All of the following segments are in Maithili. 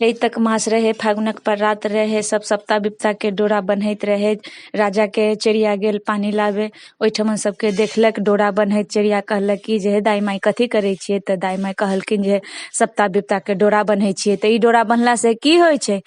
चैतक मास रहै, फागुनक परात रहै, सब सप्ता विपताके डोरा बन्हैत रहै। राजाके चिड़िया गेल पानि लाबे, ओहिठमन सबके देखलक डोरा बन्हैत। चिड़िया कहलक कि जे हे दाइ माइ, कथी करै छियै? तऽ दाइ माइ कहलखिन जे सप्ता विपताके डोरा बन्है छियै। तऽ ई डोरा बन्हलासँ की होइ छै?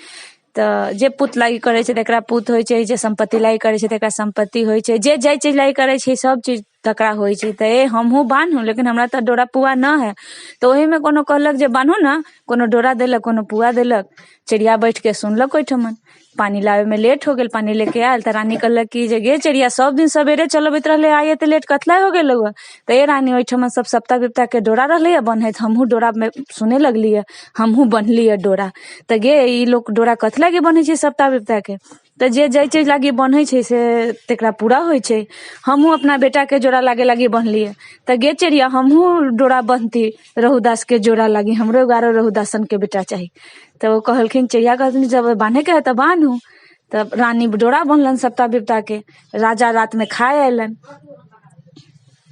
तऽ जे पूत लागि करै छै तकरा पूत होइ छै, जे सम्पत्ति लागि करै छै तकरा सम्पत्ति होइ छै, जे जाहि चीज लागि करै छै सब चीज तकरा होइ छै। तऽ ए हमहूँ बान्हू, लेकिन हमरा तऽ डोरा पुआ नहि हइ। तऽ ओहीमे कोनो कहलक जे बान्हू ने, कोनो डोरा देलक, कोनो पुआ देलक। चिड़िया बैठिके सुनलक ओहिठमन। पानि लाबैमे लेट हो गेल, पानि लेके आयल तऽ रानी कहलक कि जे गे चिड़िया, सब दिन सवेरे चल अबैत रहलै, आइ एते लेट कथी हो गेलौ हँ? तऽ ए रानी, ओहिठमन सब सप्ता विपताके डोरा रहलै बन्हैत, हमहूँ डोरामे सुने लगलियै, हमहूँ बन्हलियै डोरा। तऽ गे, ई लोक डोरा कथी लागी बन्है छै सप्ता विपताके? तऽ जे जाहि चीज लागी बन्है छै से तकरा पूरा होइ छै। हमहूँ अपना बेटाके जोड़ा लागे लागी बन्हलियै। तऽ गे चिड़िया, हमहूँ डोरा बन्हती रघुदासके जोड़ा लागी, हमरो एगो आरो रघुदासनके बेटा चाही। तऽ ओ कहलखिन, चिड़िया कहलखिन, जब बान्हैके है तऽ बान्हू। तब रानी डोरा बन्हलनि सप्ता विपताके। राजा रातिमे खाय अयलनि।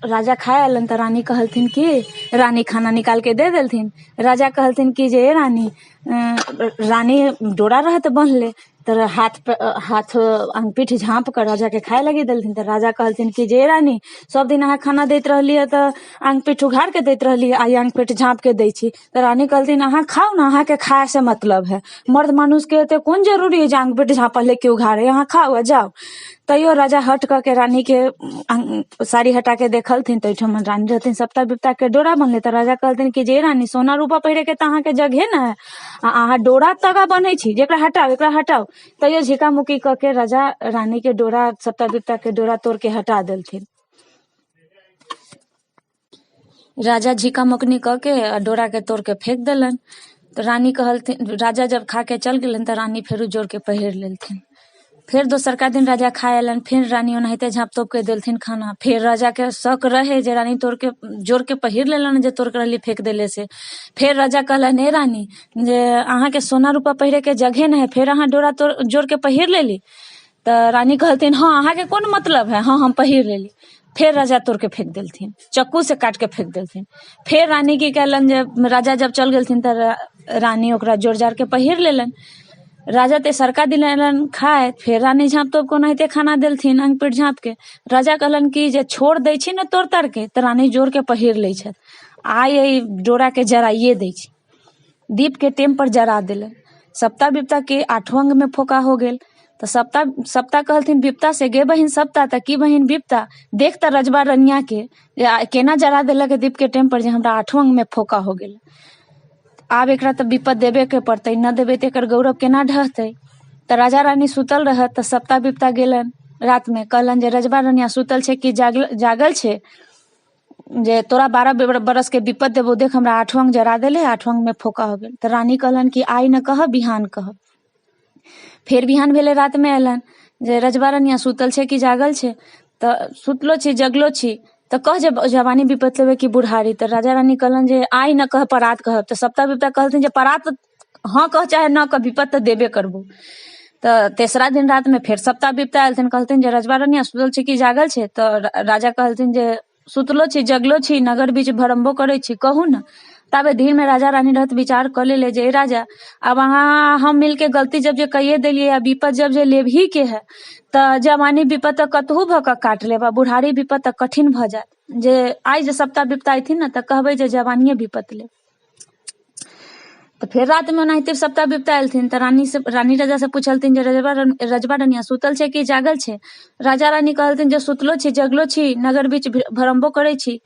राजा खाय अयलनि तऽ रानी कहलथिन कि, रानी खाना निकालके दे देलथिन। राजा कहलथिन कि जे ए रानी, रानी डोरा रहत बन्हले तऽ हाथ पे हाथ अंगपीठ झाँप कऽ राजाके खाय लागी देलथिन। तऽ राजा कहलथिन कि जे रानी, सब दिन अहाँ खाना दैत रहलियै तऽ अंगपीठ उघार के दैत रहलियै, आइ अंगपीठ झाँप के दै छी। तऽ रानी कहलथिन, अहाँ खाउ ने, अहाँके खाय से मतलब है, मर्द मानुसके एते कोन जरूरी है जे अंगपीठ झाँपल है कि उघारे, अहाँ खाउ आ जाउ। तैयो राजा हट कऽ के रानीके साड़ी हटा के देखलथिन तऽ ओहिठाम रानी रहथिन सप्ता विपता के डोरा बन्हले। तऽ राजा कहलथिन कि जे रानी, सोना रूपा पहिरे के तऽ अहाँके जगहे ने है आ अहाँ डोरा तगा बन्है छी, जेकरा हटाउ, एकरा हटाउ। तैयो झिका मुकी कऽ के राजा रानी के डोरा, सप्ता विपता के डोरा तोड़ के हटा देलथिन। राजा झिका मोकनी कऽ के आ डोराके तोड़ के फेंक देलनि। तऽ रानी कहलथिन, राजा जब खा के चल गेलनि तऽ रानी फेरो जोड़ के पहिर लेलथिन। फेर दोसरका दिन राजा खाय अयलनि, फेर रानी ओनाहिते झाँप तोप के देलथिन खाना। फेर राजाके शक रहै जे रानी तोड़ के जोड़ के पहिर लेलनि, जे तोड़ के रहली फेंक देले से। फेर राजा कहलनि, हे रानी, जे अहाँके सोना रूपा पहिरेके जगहे नहि है, फेर अहाँ डोरा तोड़ जोड़ के पहिर लेली? तऽ रानी कहलथिन, हँ, अहाँके कोन मतलब है, हँ, हम पहिर लेली। फेर राजा तोड़ के फेंक देलथिन, चक्कू से काट के फेंक देलथिन। फेर रानी की कयलनि जे राजा जब चल गेलथिन तऽ रानी ओकरा जोड़ जाड़ के पहिर लेलनि। राजा तेसरका दिन अयलनि खाय, फेर रानी झाँप तोप के ओनाहिते खाना देलथिन अंग पीठ झाँप के। राजा कहलनि कि जे छोड़ दै छी ने तोड़ ताड़ के तऽ रानी जोड़ के पहिर लै छथि, आइ एहि डोरा के जराइए दै छी। दीप के टेम पर जरा देलनि। सप्ता विपता के आठो अंग में फोका हो गेल। तऽ सप्ता सप्ता कहलथिन विपता से, गे बहिन सप्ता, तऽ की बहिन विपता, देख तऽ रजबा रनिया के जे केना जरा देलक दीप के टेम पर जे हमरा आठो अंग में फोका हो गेल। आब एकरा तऽ विपत देबे के पड़तै, न देबै तऽ एकर गौरव केना ढहतै? तऽ राजा रानी सुतल रहत तऽ सप्ता विपता गेलनि रातिमे, कहलनि जे रजबा रनिया सुतल छै कि जागल जागल छै, जे तोरा 12 बरस के विपत देबो, देख हमरा आठो अंग जरा देले, आठो अंग में फोका हो गेल। तऽ रानी कहलनि कि आइ न कहब, बिहान कहब। फेर बिहान भेलै, रातिमे अयलनि जे रजबा रनिया सुतल छै कि जागल छै? तऽ सुतलो छी, जगलो छी, तऽ कह जे जवानी विपत लेबै कि बुढ़ारी? तऽ राजा रानी कहलनि जे आइ न कह, परात कहब। तऽ सप्ता विपता कहलथिन जे परात हँ कह चाहे न कह, विपत तऽ देबे करबो। तऽ तेसरा दिन रातिमे फेर सप्ता विपता एलथिन, कहलथिन जे रजबा रनिया सुतल छै कि जागल छै? तऽ राजा कहलथिन जे सुतलो छी, जगलो छी, नगर बीच भरम्बो करै छी, कहू ने। ताबे धीरमे राजा रानी रहत विचार कऽ लेले जे राजा, आब अहाँ हम मिलके गलती जब जे कहिए देलियै आ विपत जब जे लेबही के है तऽ जवानी विपत तऽ कतहु भऽ कऽ काटि लेब आ बुढ़ारी विपत तऽ कठिन भऽ जायत, जे आइ जे सप्ताह विपता अयथिन ने तऽ कहबै जे जवानिये विपत लेब। तऽ फेर रातिमे ओनाहिते सप्ताह विपता एलथिन तऽ रानी से, रानी राजा से पुछलथिन जे रजबा रजबा रनिया सुतल छै कि जागल छै? राजा रानी कहलथिन जे सुतलो छी, जगलो छी, नगर बीच भरम्बो करै छी,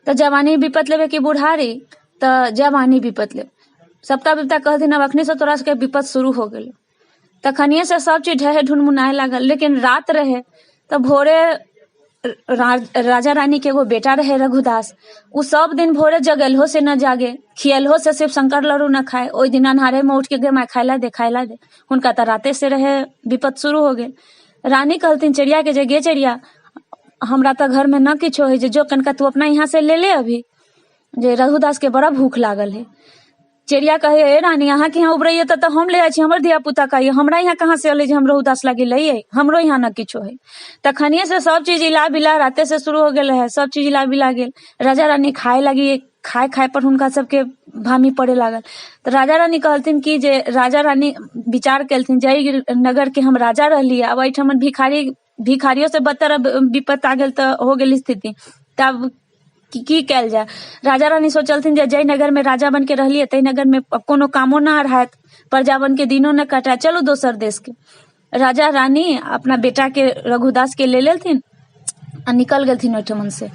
तऽ जवानी विपत लेबै कि बुढ़ारी? तऽ जवानी विपत लेब। सप्ताह विपता कहलथिन, आब अखने से तोरा सबके विपत शुरू हो गेल। तखनिये से सब चीज ढहे ढुनमुनाए लागल। लेकिन रात रहे तऽ भोरे राजा रानी के एगो बेटा रहे रघुदास। ओ सब दिन भोरे जगेलहो से न जागे, खियलहो से शिव शंकर लड़ू न खाए। ओहि दिन अन्हारे में उठ के गे माय, खाय ला दे, खाय ला दे। हुनका तऽ राते से रहे विपत शुरू हो गेल। रानी कहलथिन चिड़िया के जे गे चिड़िया, हमरा तऽ घर में न किछो है, जे जो कनिका तू अपना यहाँ से ले ले अभी, जे रघुदास के बड़ा भूख लागल है। चिड़िया कहे, ए रानी, अहाँके यहाँ उबरैया तऽ हम ले जाइ छी, हमर धिया पुता कहैया, हमरा यहाँ कहाँ से अलै जे हम रघुदास लागी लैयै? हमरो यहाँ न किछो है। तखनिये से सब चीज इला बिला राते से शुरू हो गेल है, सब चीज इला बिला गेल। राजा रानी खाए लगी। खाय खाय पर हुनका सबके भामी पड़े लागल। तऽ राजा रानी कहलथिन कि जे राजा रानी विचार केलथिन, जाहि नगर के हम राजा रहली, आब एहिठमन भिखारी, भिखारियो से बदतर अब विपत्ति आ गेल तऽ हो गेल स्थिति, तब की कयल जाय? राजा रानी सोचलथिन जे जाहि नगर में राजा बन के रहलियै ताहि नगर में कोनो कामो न हैत, प्रजा बन के दिनो न कटाय, चलू दोसर देश के। राजा रानी अपना बेटा के रघुदास के ले लेलथिन आ निकल गेलथिन ओहिठमन से।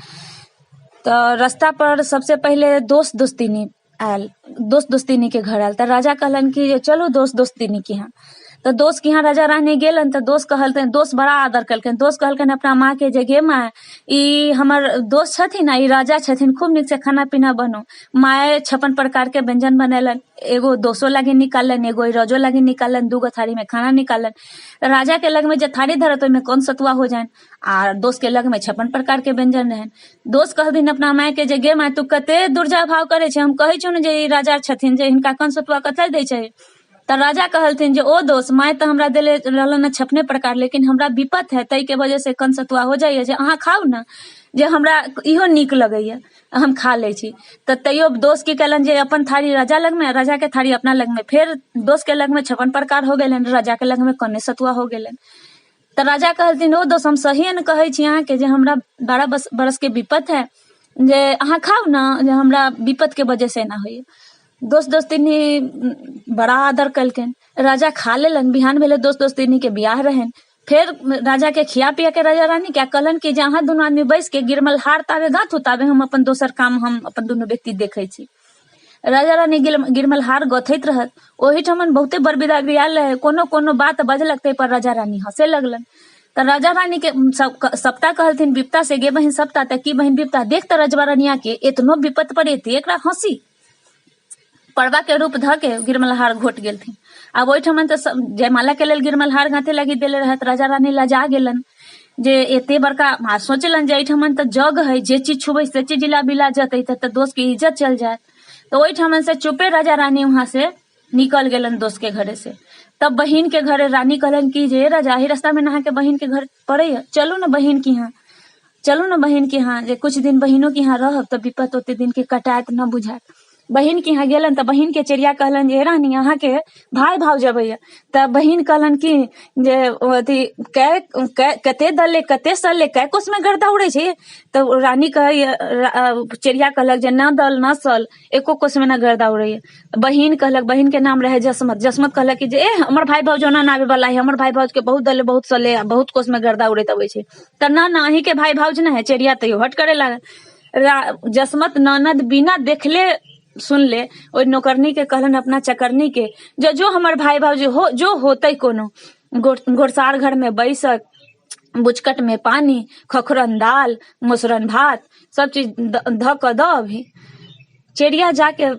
तऽ रास्ता पर सबसे पहिले दोस्त दोस्तिनी आयल, दोस्त दोस्तिनी के घर आयल। तऽ राजा कहलनि कि जे चलू दोस्त दोस्तिनी के यहाँ। तऽ दोस्त के यहाँ राजा रानी गेलन तऽ दोस्त कहलथिन, दोस्त बड़ा आदर केलकनि। दोस्त कहलकनि अपना माँ के जे गे माय, ई हमर दोस्त छथिन आ ई राजा छथिन, खूब नीक से खाना पीना बनो। माय 56 प्रकार के व्यंजन बनेलनि, एगो दोसो लागी निकाललनि, एगो रजो लागी निकाललनि, दूगो थारी में खाना निकाललनि। राजा के लग में जे थारी धरत ओहिमे कौन सतुआ हो जानि, आ दोस्त के लग में 56 प्रकार के व्यंजन रहनि। दोस्त कहलथिन अपना माय के जे गे माय, तू कते दुर्जा भाव करै छै, हम कहै छौ ने जे ई राजा छथिन, जे हिनका कौन सतुआ कतऽ दै छै। तऽ राजा कहलथिन जे ओ दोस्त, माय तऽ हमरा देले रहलन 56 प्रकार, लेकिन हमरा विपत है ताहि के वजह से कन सतुआ हो जाइए, जे अहाँ खाउ ने, जे हमरा इहो नीक लगैया, हम खा लै छी। तऽ तैयो दोस्त की केलनि जे अपन थारी राजा लगमे, राजा के थारी अपना लगमे। फेर दोस्त के लगमे 56 प्रकार हो गेलनि, राजा के लगमे कने सतुआ हो गेलनि। तऽ राजा कहलथिन ओ दोस्त, हम सहिए ने कहै छी अहाँके जे हमरा 12 बरस के विपत है, जे अहाँ खाउ ने, जे हमरा विपत के वजह से एना होइए। दोस्त दोस्तिनी बड़ा आदर केलकनि, राजा खा लेलनि। बिहान भेलै, दोस्त दोस्तिनी के बियाह रहनि। फेर राजा के खिया पिया के राजा रानी के कहलनि कि जे अहाँ दुनू आदमी बैस के गिरमलहार ताबे गाँथू, ताबे हम अपन दोसर काम हम अपन दुनू व्यक्ति देखै छी। राजा रानी गिरमलहार गथैत रहत, ओहिठमन बहुते बड़ बिदागरी आयल रहै, कोनो कोनो बात बजलक ताहि पर राजा रानी हंसे लगलनि। तऽ राजा रानी के सप्ता कहलथिन विपता से, गे बहिन सप्ता, तऽ की बहिन विपता, देख तऽ रजवा रनिया के एतनो विपत पर एते एकरा हंसी। पड़वा के रूप धऽ के गिरमलहार घोट गेलथिन। आब ओहिठमन तऽ जयमाला के लेल गिरमलहार गाँथे लागी देले रहत। राजा रानी लजा गेलन जे एते बड़का, आ सोचलन जे एहिठमन तऽ जग है, जे चीज छुबै से चीज इला बिला जतै तऽ दोस्त के इज्जत चल जायत। तऽ ओहिठमन से चुपे राजा रानी वहां से निकल गेलन दोस्त के घरे से। तब बहिन के घरे रानी कहलन कि जे राजा, एही रास्ता में अहाँ के बहिन के घर पड़ैया, चलू ने बहिन के यहाँ, चलू ने बहिन के यहाँ, जे कुछ दिन बहिनो के यहाँ रहब तऽ विपत ओते दिन के कटायत न बुझायत। बहिन के यहाँ गेलन तऽ बहिन के चेरिया कहलन जे रानी, अहाँ के भाय भाउज अबैया। तऽ बहिन कहलन कि जे अथी कै, कै, कते दले कते सले कै कोस में गर्दा उड़ै छै। तऽ रानी कहैया, चेरिया कहलक जे न दल न सल, एको कोस में न गर्दा उड़ैया। बहिन कहलक, बहिन के नाम रहे जसमत, जसमत कहलक कि जे ए हमर भाय भाउज ओना न आबे वाला है, हमर भाय भाउज के बहुत दले बहुत सले बहुत कोस में गर्दा उड़ैत अबै छै। तऽ न न अहीं के भाय भाउज न है। चेरिया तैयो हट करे लागल। जसमत ननद बिना देखले सुनले ओहि नौकरनी के कहलन अपना चकरनी के जो जो हमर भाई भाउज हो जो होते कोनो गोरसार घर में बैसत, बुचकट में पानी, खखरन दाल, मुसरन भात, सब चीज धऽ कऽ दऽ अभी। चेरिया जाके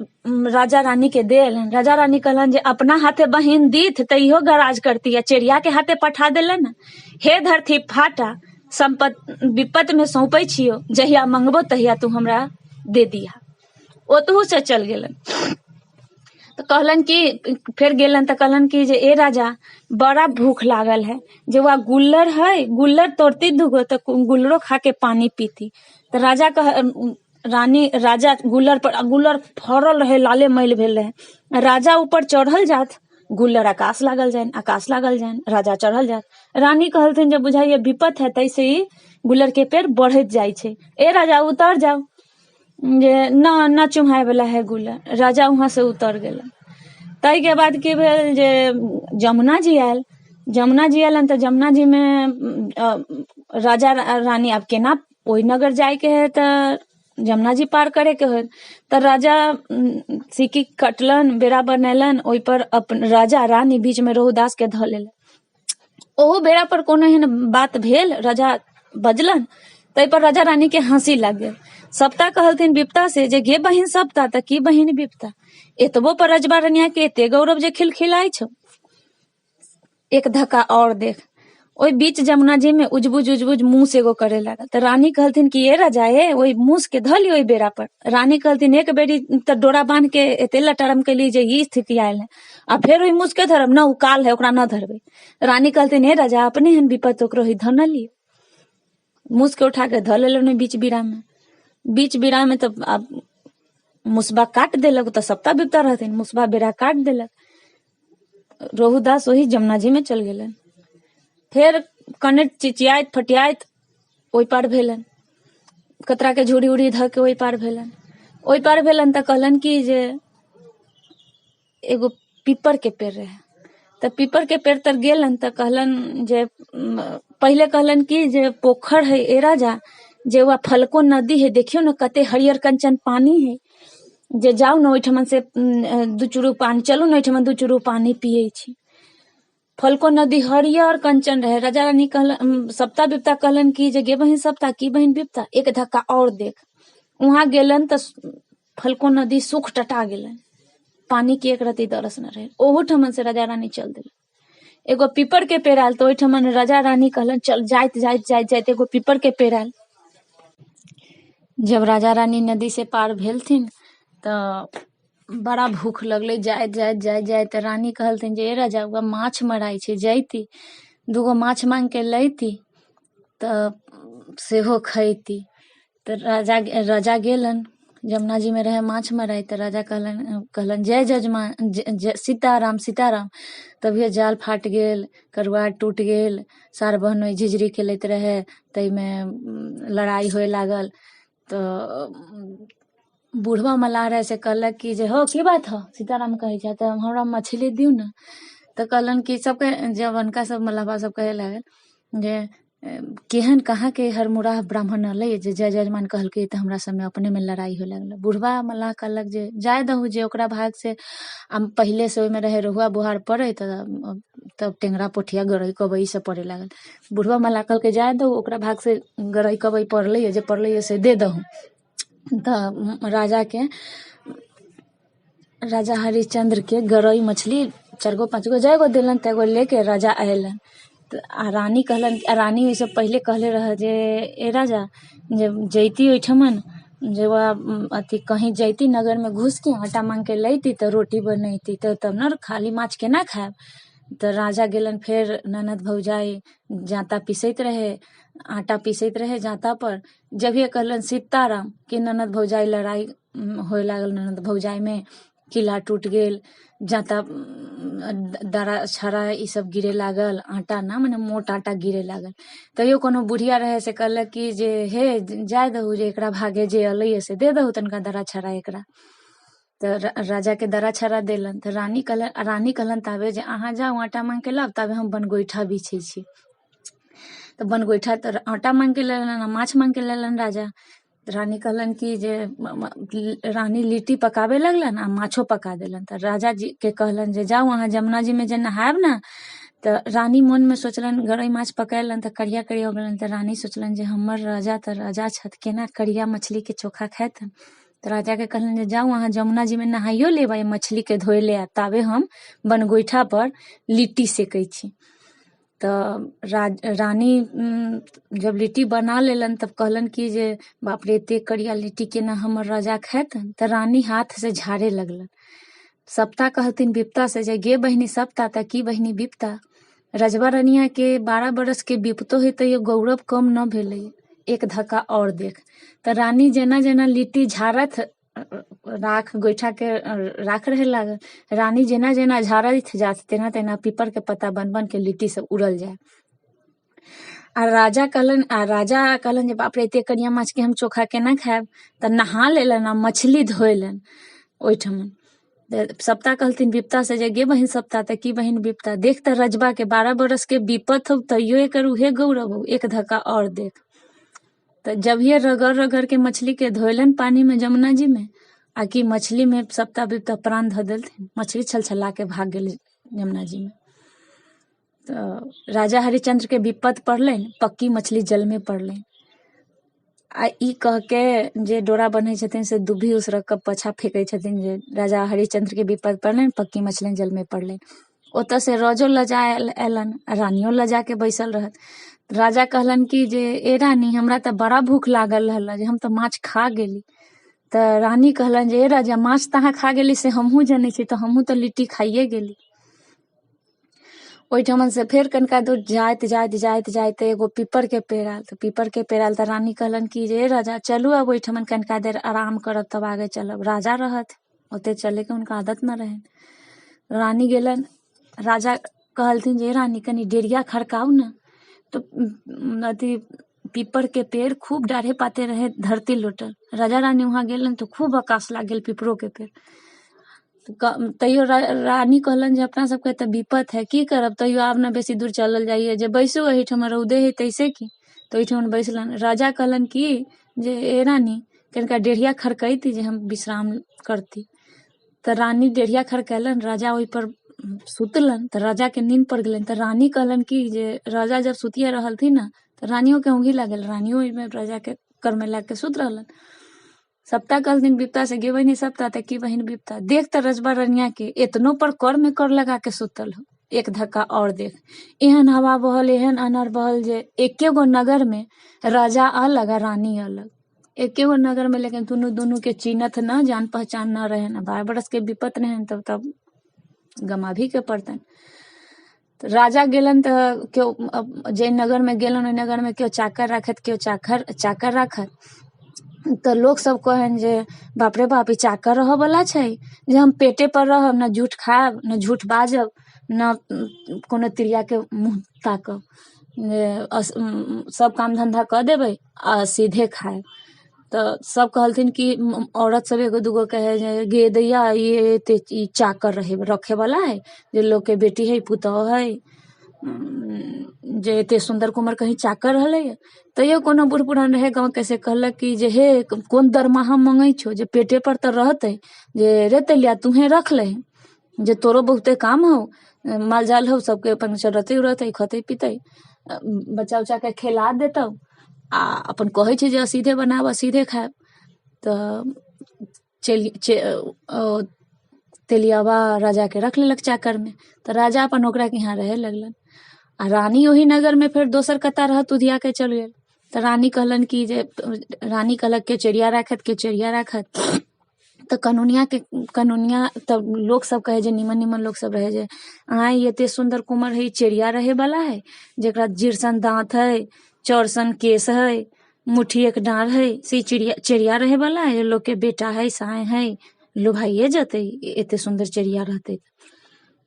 राजा रानी के देल। राजा रानी कहलन जे अपना हाथे बहिन दीत तऽ इहो गराज करती, आ चेरिया के हाथे पठा देलन। हे धरती फाटा, संपत विपत में सौंपै छियो, जहिया मंगबो तहिया तू हमरा दे दिहा। ओतहु से चल गेलन। तऽ कहलन कि फेर गेलन तऽ कहलन कि जे ए राजा, बड़ा भूख लागल है, जे वह गुल्लर है, गुल्लर तोड़ती दूगो तऽ गुल्लरो खा के पानी पीती। तऽ राजा कह रानी, राजा गुल्लर पर, गुल्लर फड़ल रहे, लाले मैल भेल रहे। राजा ऊपर चढ़ल जात, गुल्लर आकाश लागल जाइन, आकाश लागल जाइन, राजा चढ़ल जात। रानी कहलथिन जे बुझाइए विपत है तैसे ई गुल्लर के पेड़ बढ़ैत जाइ छै, ए राजा उतर जाउ, जे न न चुम्हाय वाला है गुल्लर। राजा वहां से उतर गेलन। ताहि के बाद की भेल जे जमुना जी आयल। जमुना जी आयलन तऽ जमुना जी में राजा रानी आब केना ओहि नगर जाय के है तऽ जमुना जी पार करे के होय। तऽ राजा सिक्की कटलन, बेड़ा बनेलन, ओहि पर अपन राजा रानी बीच में रोहदास के धऽ लेलन। ओहो बेड़ा पर कोनो एहन बात भेल, राजा बजलन, ताहि पर राजा रानी के हंसी लाग गेल। सप्ता कहलथिन विपता से जे गे बहिन सप्ता, तऽ की बहिन विपता, एतबो पर रजबा रनिया के एते गौरव जे खिलखिलाइ छौ, एक धक्का और देख। ओहि बीच जमुना जी में उजबुज उजबुज मूस एगो करे लागल। तऽ रानी कहलथिन कि ए राजा, ए ओहि मूस के धऽ लियौ ओहि बेड़ा पर। रानी कहलथिन एक बेरी तऽ डोरा बान्ह के एते लटरम केली जे ई स्थिति आयल है, आ फेर ओहि मूस के धरब न, ओ काल है, ओकरा न धरबै। रानी कहलथिन हे राजा, अपने एहन विपत ओकरो ही धऽ न लियौ। मूस के उठा के धऽ लेलनि ओहि बीच बीरा में। बीच बीरा में तऽ आब मुसबा काटि देलक। ओतऽ सप्ता बिपता रहथिन, मुसबा बेड़ा काटि देलक। रोहुदास ओही जमुना जीमे चलि गेलनि। फेर कनैत चिचियाइत फटियाइत ओहि पार भेलनि, कतराके झुरी उरी धऽ के ओहि पार भेलनि। ओहि पार भेलनि तऽ कहलनि कि जे एगो पीपरके पेड़ रहै, तऽ पीपरके पेड़ तर गेलनि तऽ कहलनि जे, पहिले कहलनि कि जे पोखरि है ए राजा, जे वह फलको नदी है, देखियौ ने कते हरियर कंचन पानी है, जे जाउ ने ओहिठमन से दू चूरू पानी, चलू ने ओहिठमन दू चूरू पानी पियै छी। फलको नदी हरियर कंचन रहे। राजा रानी कहलन, सप्ता बिपता कहलन कि जे गे बहिन सप्ता, की बहिन बिपता, एक धक्का और देख। वहां गेलन तऽ फलको नदी सुख टटा गेलन, पानी के एक रत्ती दरस न रहे। ओहू ठमन से राजा रानी चल देलन। एगो पीपर के पेड़ आयल तऽ ओहिठमन राजा रानी कहलन चल, जाइत जाइत जाइत जाइत एगो पीपर के पेड़ आयल। जब राजा रानी नदी से पार भेलथिन तऽ बड़ा भूख लगलै। जाइत जाइत जाइत जाइत रानी कहलथिन जे ए राजा, उहाँ माछ मराइ छै, जैती दूगो माछ मांगि के लैती तऽ सेहो खैती। तऽ राजा राजा गेलन, जमुना जीमे रहै माछ मराइ। तऽ राजा कहलनि कहलनि जय जजमान, जय सीताराम सीताराम। तभिए जाल फाटि गेल, करुआरि टूटि गेल, सार बहनोइ झिझरी खेलैत रहै, ताहिमे लड़ाइ हुए लागल। तऽ बुढ़वा मलाह रहै से कहलक कि जे हौ की बात हौ, सीताराम कहै छै तऽ हमरा मछली दियौ ने। तऽ कहलनि कि सबके जवनका सब मलहबा सब कहै लागल जे केहन कहाँके हरमुराह ब्राह्मण अलै जे जय जजमान कहलकै तऽ हमरा सबमे अपनेमे लड़ाइ होए लागल। बुढ़वा मलाह कहलक जे जाय दहु, जे ओकरा भाग से आ पहिलेसँ ओहिमे रहै रोहुआ बोहार पड़ै तऽ तब टेङ्गरा पोठिया गरइ कबइ ई सब पड़ै लागल। बुढ़वा मलाह कहलकै जाय दहु, ओकरा भाग से गरइ कबइ पड़लैए, जे पड़लैए से दे दहु। तऽ राजाके, राजा हरिश्चन्द्रके गरइ मछली चारि गो पाँच गो जए गो देलनि तए गो लेके राजा अयलनि। तऽ आ रानी कहलनि, आ रानी ओहिसँ पहिले कहले रहै जे ए राजा, जे जैती ओहिठमन जे वएह अथी कहीं जैती नगरमे घुसिके आटा माँगिके लैती तऽ रोटी बनैती, तऽ तब ने खाली माछ केना खायब। तऽ राजा गेलनि, फेर ननद भौजाइ जाँता पीसैत रहै, आटा पीसैत रहै जाँतापर। जभिये कहलनि सीताराम कि ननद भौजाइ लड़ाइ होए लागल, ननद भौजाइमे किला टूटि गेल, जाँता दरा छड़ा ई सब गिरे लागल, आटा ना मने मोट आटा गिरे लागल। तैयो कोनो बुढ़िया रहै से कहलक कि जे हे जाय दहु, जे एकरा भागे जे अयलैए से दे दहु तनिका दरा छड़ा एकरा। तऽ राजाके दरा छड़ा देलनि। तऽ रानी कहलनि, रानी कहलनि ताबे जे अहाँ जाउ आटा माँगिके लाउ, ताबे हम बनगोइठा बिछै छी। तऽ बनगोइठा तऽ आटा माँगिके लेलनि आ माछ माँगिके लेलनि राजा। तऽ रानी कहलनि कि जे, रानी लिट्टी पकाबे लगलनि आ माछो पका देलनि। तऽ राजा जीके कहलनि जे जाउ अहाँ जमुना जीमे जे नहायब ने। तऽ रानी मोनमे सोचलनि, गरइ माछ पकेलनि तऽ करिया करिया हो गेलनि। तऽ रानी सोचलनि जे हमर राजा तऽ राजा छथि, केना करिया मछलीके चोखा खेथिन। तऽ राजाके कहलनि जे जाउ अहाँ जमुना जीमे नहाइयो लेब आ मछलीके धोइ ले आयब, ताबे हम बनगोइठापर लिट्टी सेकै छी। तऽ रानी जब लिट्टी बना लेलनि तब कहलनि कि जे बाप रे, एते करिया लिट्टी केना हमर राजा खेतनि। तऽ रानी हाथसँ झाड़े लगलनि। सप्ता कहथिन बिपता से जे गे बहिनी सप्ता, तऽ की बहिनी बिपता, रजवा रनियाके 12 बरसके बिपतो है तैयो गौरव कम न भेलै, एक धक्का और देख। तऽ रानी जेना जेना लिट्टी झाड़थि, राख गोइठाके राख रहे लागल, रानी जेना जेना झाड़ैत जाथि तेना तेना पीपरके पत्ता बन बन के लिट्टी सब उड़ल जाय। आ राजा कहलनि, आ राजा कहलनि जे बाप रे, एते करिया माछके हम चोखा केना खायब। तऽ नहा लेलनि आ मछली धोएलनि ओहिठमन। तऽ सप्ता कहलथिन बिपता से जे गे बहिन सप्ता, तऽ की बहिन बिपता, देख तऽ रजबा के 12 बरस के बिपत हौ तैयो एकर उहे गौरव हौ, एक धक्का और देख। तऽ जभिये रगड़ रगड़ के मछली के धोएलनि पानी में जमुना जी में, आ कि मछली में सप्ता बिपता प्राण धऽ देलथिन, मछली छलछला के भाग गेल जमुना जी में। तऽ राजा हरिश्चंद्र के विपत पड़लनि, पक्की मछली जल में पड़लनि। आ ई कह के जे डोरा बन्है छथिन से दुब्भी उसरग कऽ पाछा फेकै छथिन जे राजा हरिश्चंद्र के विपत पड़लनि, पक्की मछली जल में पड़लनि। ओतऽ से रजो लजा अयलनि आ रानियो लजा के बैसल रहत। राजा कहलनि कि जे ए रानी, हमरा तऽ बड़ा भूख लागल रहल जे हम तऽ माछ खा गेली। तऽ रानी कहलनि जे ए राजा, माछ तऽ अहाँ खा गेली से हमहूँ जनै छी, तऽ हमहूँ तऽ लिट्टी खाइए गेली। ओहिठमन से फेर कनिका दूर जाइत जाइत जाइत जाइत एगो पीपरके पेड़ आयल। तऽ पीपरके पेड़ आयल तऽ रानी कहलनि कि जे राजा चलू आब ओहिठमन कनिका देर आराम करब तब आगे चलब। राजा रहथि, ओते चलैके हुनका आदत न रहनि। रानी गेलनि, राजा कहलथिन जे रानी कनि डेढ़िया खड़काउ ने। तऽ अथी पीपरके पेड़ खूब डाढ़े पाते रहे, धरती लोटल। राजा रानी वहाँ गेलनि तऽ खूब आकाश लागि गेल पीपरोके पेड़। तैयो रानी कहलनि जे अपना सबके तऽ विपत है, की करब, तैयो आब ने बेसी दूर चलल जाइए, जे बैसू एहिठाम रौदे है तैसे की। तऽ ओहिठाम बैसलनि। राजा कहलनि कि जे ए रानी कनिका डेढ़िया खड़कैती जे हम विश्राम करती। तऽ रानी डेढ़िया खड़केलनि, राजा ओहिपर सुतलनि तऽ राजाके नींद पड़ि गेलनि। तऽ रानी कहलनि कि जे राजा जब सुतिए रहलथिन ने तऽ रानियोके ओंघी लागल, रानियो ओहिमे राजाके करमे लागिके सुति रहलनि। सप्ता कहलथिन बिपता से गे बहिनी सप्ता, तऽ की बहिन बिपता, देख तऽ रजबा रनिया के एतनो पर कर में कर लगा के सुतल हो, एक धक्का और देख। एहन हवा बहल, एहन अनहर बहल जे एके गो नगर में राजा अलग आ रानी अलग, एके गो नगर में, लेकिन दुनू दुनू के चिन्हत न, जान पहचान न रहे न। 12 बरस के विपत रहन तब तब गमाभी के पड़तनि। तऽ राजा गेलनि तऽ केओ जाहि नगरमे गेलनि ओहि नगरमे केओ चाकर राखत, केओ चाकर चाकर राखत। तऽ लोकसभ कहनि जे बाप रे बाप, ई चाकर रहऽवला छै जे हम पेटे पर रहब, ने झूठ खायब ने झूठ बाजब, ने कोनो तिरियाके मुँह ताकब, जे सब काम धन्धा कऽ देबै आ सीधे खायब। तऽ सब कहलथिन कि औरत सब एगो दूगो कहे जे गे दैया ई एते ई चाकर रहे रखे वाला है, जे लोग के बेटी है पुतोह है, जे एते सुन्दर कुमर कहीं चाकर रहलै। तैयो कोनो बूढ़ पुरान रहे गाँव के से कहलक कि जे हे कोन दरमाहा मंगै छौ जे पेटे पर तऽ रहतै, जे रे तेलिया तूहे रख लही, जे तोरो बहुते काम हौ, माल जाल हौ, सबके अपन चरतै उरतै खतै पीतै, बच्चा उच्चा के खेला देतौ, आ अपन कहै छै जे सीधे बनाब सीधे खायब। तऽ चलि तेलियाबा राजाके रख लेलक चाकरमे। तऽ राजा अपन ओकरा के यहाँ रहे लगलन आ रानी ओहि नगरमे फेर दोसर कत्ता रहत उधिया के चलि गेल। तऽ रानी कहलनि कि जे रानी कहलक के चिड़िया राखत के चिड़िया राखत। तऽ कनोनियाके कनोनिया तऽ लोकसभ कहै जे निमन निमन लोकसभ रहै जे आँय एते सुन्दर कुमर है, ई चिड़िया रहैवला है, जकरा जिरसन दाँत है, चौरसन केश है, मुट्ठी एक डाँढ़ है, से चिड़िया चिड़िया रहैवला है, लोकके बेटा है साय है, लोभाइए जेतै एते सुन्दर चिड़िया रहतै।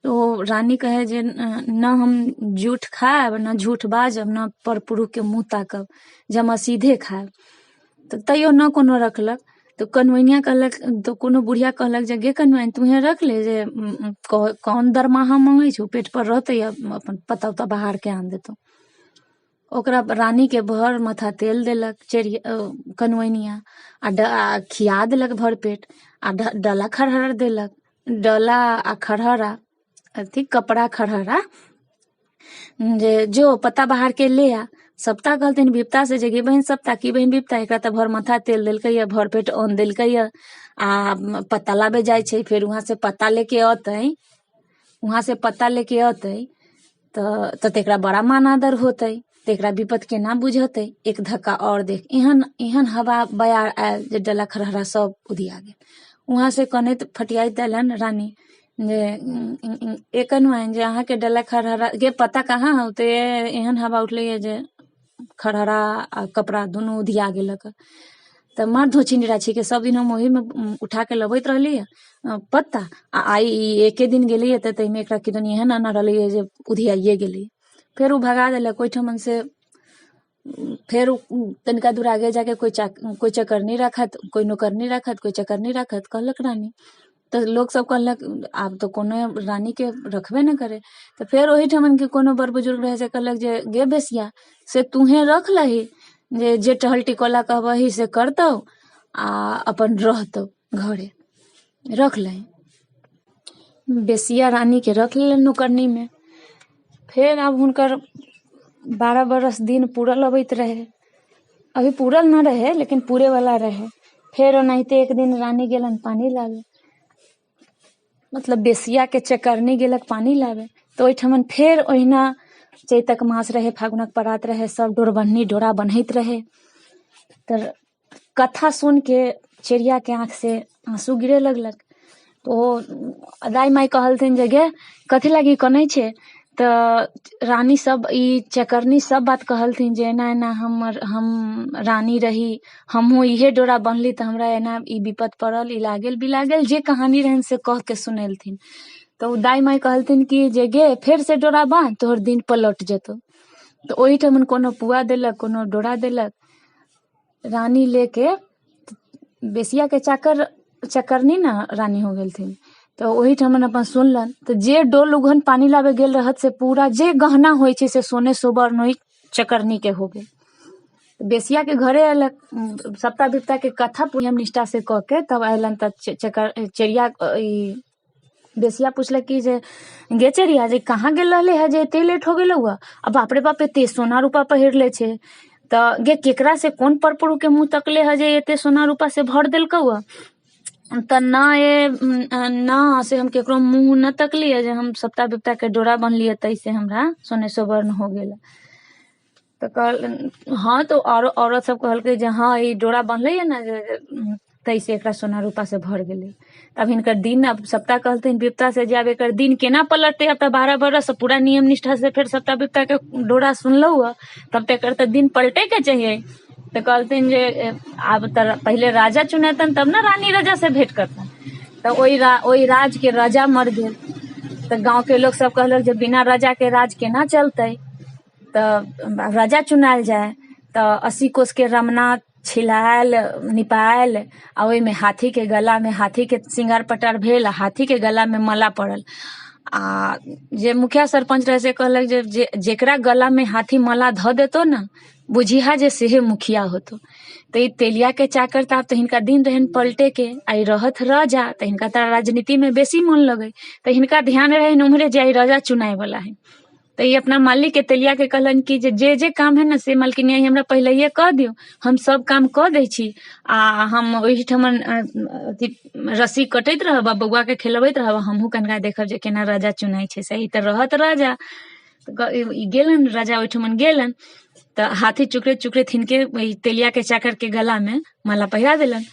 तऽ ओ रानी कहै जे न हम जूठ खायब न झूठ बाजब न पर पुरुषके मुँह ताकब, जे हम सीधे खायब। तऽ तैयो न कोनो रखलक। तऽ कनवैनिया कहलक, तऽ कोनो बुढ़िया कहलक जे गे कनवैन तूहे रख ले, जे कौन दरमाहा मंगै छौ, पेट पर रहतै अपन पता उता बहार के आन देतौ। ओकरा रानीके भर माथा तेल देलक चिड़िया कनवैनिया आ खिया देलक भर पेट आ डला खरहर देलक, डला आ खरहरा अथी कपड़ा खरहरा, जे जो पत्ता बहार के ले आ। सप्ता कहलथिन विपता से जे गे बहिन सप्ता, की बहिन विपता, एकरा तऽ भर माथा तेल देलकैया, भर पेट अन्न देलकैया आ पत्ता लाबे जाइ छै, फेर वहाँ से पत्ता लेके अतै, वहाँ से पत्ता लेके अतै तऽ एकरा बड़ा मान आदर होतै, तऽ एकरा विपत केना बुझतै, एक धक्का और देख। एहन एहन हवा बयार आयल जे डला खरहरा सब उधिया गेल। वहाँ से कनैत फटियाइत अयलनि रानी जे एकन जे अहाँके डला खरहरा के पता कहाँ हौ, तऽ एहन हवा उठलैया जे खरहरा आ कपड़ा दुनू उधिया गेलक। तऽ मार धोछिन राछीके सब दिन हम ओहीमे उठा के लबैत रहली पत्ता, आ आइ ई एके दिन गेलैया तऽ ताहिमे एकरा किदन एहन आना रहलैया जे उधियाइए गेलै। फेर ओ भगा देलक ओहिठमन से। फेर तनिका दूर आगे जाके कोइ कोइ चकरनी राखत, कोइ नौकरनी राखत, कोइ चकरनी राखत, कहलक रानी। तऽ लोकसभ कहलक आब तऽ कोनो रानीके रखबे नहि करे। तऽ फेर ओहिठमनके कोनो बड़ बुजुर्ग रहै से कहलक जे गे बेसिया से तूहे रख लही, जे जे टहल टिकोला कहबही से करतौ आ अपन रहतौ घरे, रख लही। बेसिया रानीके रख लेलनि नौकरनीमे। फेर आब हुनकर 12 बरस दिन पूरल अबैत रहे, अभी पूरल न रहे लेकिन पूरे वाला रहे। फेर ओनाहिते एक दिन रानी गेलन पानी लाबे, मतलब बेसिया के चकरनी गेलक पानी लाबे। तऽ ओहिठमन फेर ओहिना चैतक मास रहे, फागुनक परात रहे, सब डोरबन्नी डोरा बन्हैत रहे। तऽ कथा सुन के चिड़िया के आँख से आँसू गिरे लगलक। तऽ ओ दाइ माइ कहलथिन जे गे कथी लागी कनै छै। तऽ रानी सब ई चकरनी सब बात कहलथिन जे एना एना हमर हम रानी रही, हमहूँ इहे डोरा बन्हली तऽ हमरा एना ई विपत पड़ल, ई लागल बिलागल, जे कहानी रहनि से कह के सुनेलथिन। तऽ ओ दाइ माइ कहलथिन कि जे गे फेर से डोरा बान्ह, तोहर दिन पलट जेतौ। तऽ ओहिठमन कोनो पुआ देलक, कोनो डोरा देलक। रानी लेके बेसियाके चाकर चकरनी ने रानी हो गेलथिन। तऽ ओहिठमन अपन सुनलनि तऽ जे डोल उघन पानि लाबे गेल रहत से पूरा जे गहना होइ छै से सोने सोबर ओहि चकरनीके हो गेल। बेसियाके घरे अयलक, सप्ता विपताके कथा नियम निष्ठासँ कऽ के तब अयलनि। तऽ चकर चेरिया ई बेसिया पुछलक कि जे गे चेरिया, जे कहाँ गेल रहले है जे एते लेट हो गेलौ हँ? आ बाप रे बाप, एते सोना रूपा पहिरले छै, तऽ गे केकरा से कोन पर के मुँह तकले है जे एते सोना रूपा से भर देलकौ हँ? तऽ ना ए ना, से हम केकरो मुँह न तकलियै, जे हम सप्ता विपता के डोरा बन्हलियै ताहिसँ हमरा सोने सुवर्ण हो गेल। तऽ कहल हँ, तऽ औरो औरत सब कहलकै जे हँ, ई डोरा बन्हलैए ने जे ताहिसँ एकरा सोना रूपासँ भर गेलै। तब हिनकर दिन अब सप्ताह कहलथिन विपता से जे आब एकर दिन केना पलटतै? आब तऽ 12 बरस पूरा नियम निष्ठासँ फेर सप्ताह विपताके डोरा सुनलहुँ हँ, तब तऽ एकर तऽ दिन पलटैके चाहिए। तऽ कहलथिन जे आब तऽ पहिले राजा चुनेतनि तब ने रानी राजा से भेँट करतनि। तऽ ओहि राजके राजा मर गेल। तऽ गाँवके लोक सब कहलक जे बिना राजाके राज केना चलतै? तऽ राजा चुनायल जाय। तऽ 80 कोसके रमना छिलायल निपायल आ ओहिमे हाथीके गलामे हाथीके श्रृंगार पटार भेल आ हाथीके गलामे माला पड़ल। आ जे मुखिया सरपञ्च रहै से कहलक जे जेकरा गलामे हाथी माला धऽ देतौ ने, बुझिहा जे सेहे मुखिया होतो। तऽ ई तेलियाके चाकर तऽ आब तऽ हिनका दिन रहनि पलटेके आ ई रहत राजा, तऽ हिनका तऽ राजनीतिमे बेसी मोन लगै। तऽ हिनका ध्यान रहनि उम्हरे जे आइ राजा चुनाय वला है। तऽ ई अपना मालिकके तेलियाके कहलनि कि जे जे जे काम है ने से मालकिनी हमरा पहिलैये कह दियौ, हम सब काम कऽ दै छी आ हम ओहिठमन अथी रस्सी कटैत रहब आ बौआके खेलबैत रहब, हमहूँ कनिका देखब जे केना राजा चुनाइ छै। सही तऽ रहत राजा। तऽ ई गेलनि, राजा ओहिठमन गेलनि तऽ हाथी चुकरैत चुकरैत हिनके ओहि तेलियाके चाकरके गलामे माला पहिरा देलनि।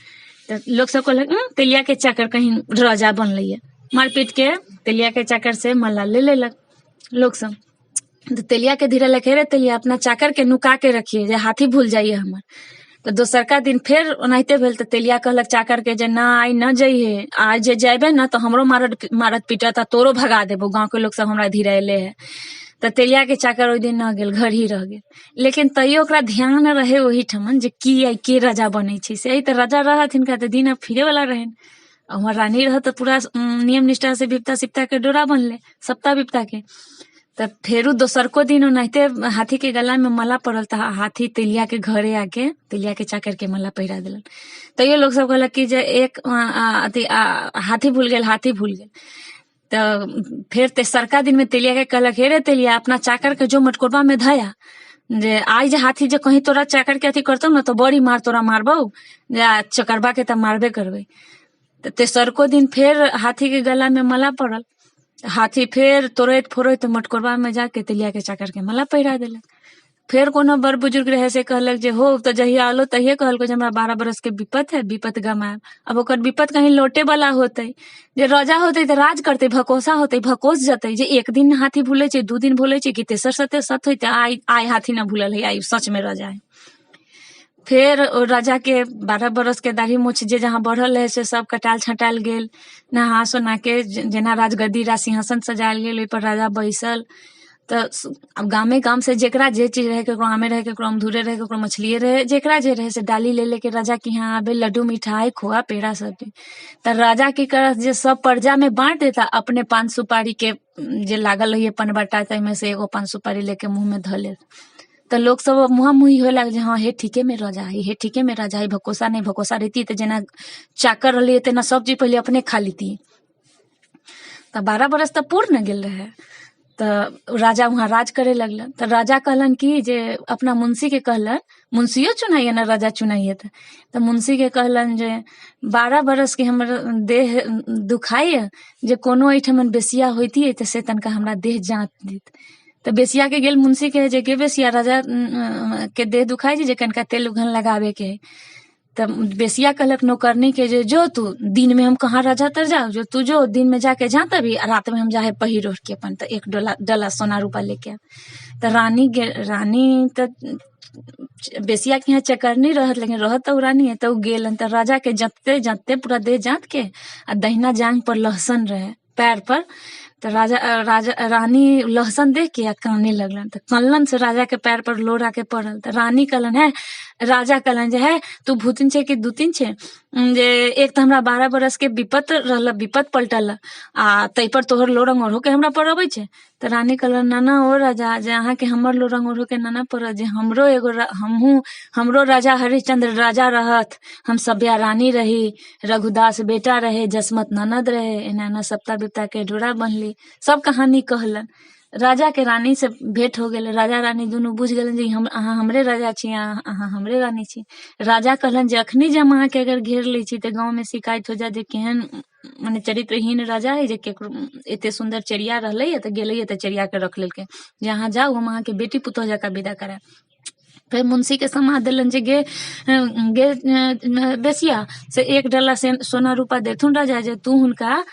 तऽ लोकसब कहलक तेलियाके चाकर कहीं राजा बनलैए। मारि पीट के तेलियाके चाकर से माला ले लेलक लोकसब। तऽ तेलियाके धीरे हे रे तेलिया, अपना चाकरके नुका के रखिए जे हाथी भूल जाइए हमर। तऽ दोसरका दिन फेर ओनाहिते भेल। तऽ तेलिया कहलक चाकरके जे ना, आइ न जइहे, आइ जे जेबे ने तऽ हमरो मारत मारत पीटत आ तोरो भगा देबो, गाँवके लोकसब हमरा धीरे है। तऽ तेलियाके चाकर ओहि दिन न गेल, घर ही रह गेल। लेकिन तैयो ओकरा ध्यान रहे ओहिठमन जे की आइ के राजा बनै छै से। तऽ राजा रहत, हिनका तऽ दिन आब फिरे वाला रहनि आ उम्हर रानी रहत तऽ पूरा नियम निष्ठा से विपता सिपता के डोरा बनले सप्ता विपता के। तऽ फेरो दोसरको दिन ओनाहिते हाथी के गला में माला पड़ल तऽ हाथी तेलिया के घरे आके तेलिया के चाकर के माला पहिरा देलन। तैयो लोक सब कहलक कि जे एक अथी हाथी भूल गेल, हाथी भूल गेल। तऽ फेर तेसरका दिन में तेलिया के कहलक, हे रे तेलिया, अपना चाकर के जो मटकोरबा में धया जे आइ जे हाथी जे कहीं तोरा चाकर के अथी करतौ ने तऽ बड़ी मार तोरा मारबौ, जे चकरबा के तऽ मारबे करबै। तऽ तेसरको दिन फेर हाथी के गला में माला पड़ल। हाथी फेर तोड़ैत फोड़ैत मटकोरबा में जाके तेलिया के चाकर के माला पहिरा देलक। फेर कोनो बड़ बुजुर्ग रहे से कहलक जे हो तऽ जहिया अलो तहिये कहलको जे हमरा 12 बरस के विपत है, विपत गमायब। अब ओकर विपत कहीं लौटे वाला होतै? जे राजा होतै तऽ राज करतै, भकोसा होतै, भकोस जतै। जे एक दिन हाथी भूलै छै, 2 दिन भूलै छै कि तेसर सते सत होइते आइ आइ हाथी न भूलल है, आइ सच में राजा है। फेर ओ राजा के 12 बरस के दाढ़ी मूछ जे जहाँ बढ़ल रहै से सब कटायल छँटायल गेल। नहा सोना के जेना राजगद्दी राज सिंहासन सजायल गेल, ओहिपर राजा बैसल। तऽ आब गामे गाम से जेकरा जे चीज रहै, ककरो आमे रहै, ककरो अमदूरे रहै, ककरो मछलिए रहै, जेकरा जे रहै से डाली ले लेके राजा के यहाँ आबे, लड्डू मिठाई खोआ पेड़ा सब चीज। तऽ राजा की करत जे सब प्रजा में बाँट देता, अपने पान सुपारी के जे लागल रहैये पनबट्टा ताहिमे से एगो पान सुपारी लेके मुँह में धऽ लेत। तऽ लोक सब मुहा मुही होए लागल जे हँ हे, ठीके में राजा है, हे, ठीके में राजा है, भकोसा नहि, भकोसा रहिती तऽ जेना चाकर रहलियै तेना सब चीज पहिले अपने खा लेती। तऽ 12 बरस तऽ पूर ने गेल रहै। तऽ राजा वहाँ राज करे लगलन। तऽ राजा कहलन कि जे अपना मुंशी के कहलन, मुंशियो चुनाइए ने राजा चुनाइए, तऽ मुंशी के कहलन जे 12 बरस के हमर देह दुखाइए, जे कोनो एहिठमन बेसिया होइतियै तऽ से तनिका हमरा देह जाँच देत। तऽ बेसिया के गेल मुंशी के जे गे बेसिया, राजा के देह दुखाइ छै, जे कनिका तेल उघन लगाबे के है। तऽ बेसिया कहलक नौकरनी के जे जो तू दिनमे हम कहाँ राजा तर जाउ, जो तू जो दिनमे जाके जा तभी आ रातिमे हम जाहे पहिर ओढ़के अपन तऽ एक डोला डला सोना रूपा लेके आयब। तऽ रानी गेल, रानी तऽ बेसियाके यहाँ चकरनी रहत, लेकिन रहत तऽ ओ रानी तऽ ओ गेल तऽ राजाके जँतते जँतते पूरा देह जाँतके आ दहिना जाँघ पर लहसन रहै पैर पर। तऽ राजा राजा रानी लहसन देख के आ काने लगलन। तऽ कनलन से राजाके पैर पर लोर आके पड़ल। तऽ रानी कहलन है, राजा कहलन जे है, तू भूतिन छै कि दूतिन छै, जे एक तऽ हमरा 12 बरसके विपत रहल, विपत पलटल आ ताहिपर तोहर लोर अंगोरहो के हमरा पर अबै छै। तऽ रानी कहलन ना ना ओ राजा, जे अहाँके हमर लोर अंगोरहो के ना ना पड़त, जे हमरो एगो हमहूँ हमरो राजा हरिश्चंद्र राजा रहत, हम सभ्या रानी रही, रघुदास बेटा रहे, जसमत ननद रहे, एना एना सप्ता विपता के डोरा बन्हली। सब कहानी कहलन। राजा के रानी से भेंट हो गेल। राजा रानी दुनू बुझि गेलन जे हम अहाँ हमरे राजा छी, अहाँ हमरे रानी छी। राजा कहलन जे अखनी जे हम अहाँके अगर घेर लै छी तऽ गाँवमे शिकायत हो जायत जे केहन मने चरित्रहीन राजा है, जे केकरो एते सुन्दर चेरिया रहलै तऽ गेलैया तऽ चेरिया के रख लेलकै, जे अहाँ जाउ, हम अहाँके बेटी पुतोह जकाँ विदा करायब। फेर मुंशीके समाद देलनि जे गे गे बेसिया, से एक डला से सोना रूपा देथुन राजा, जे तू हुनका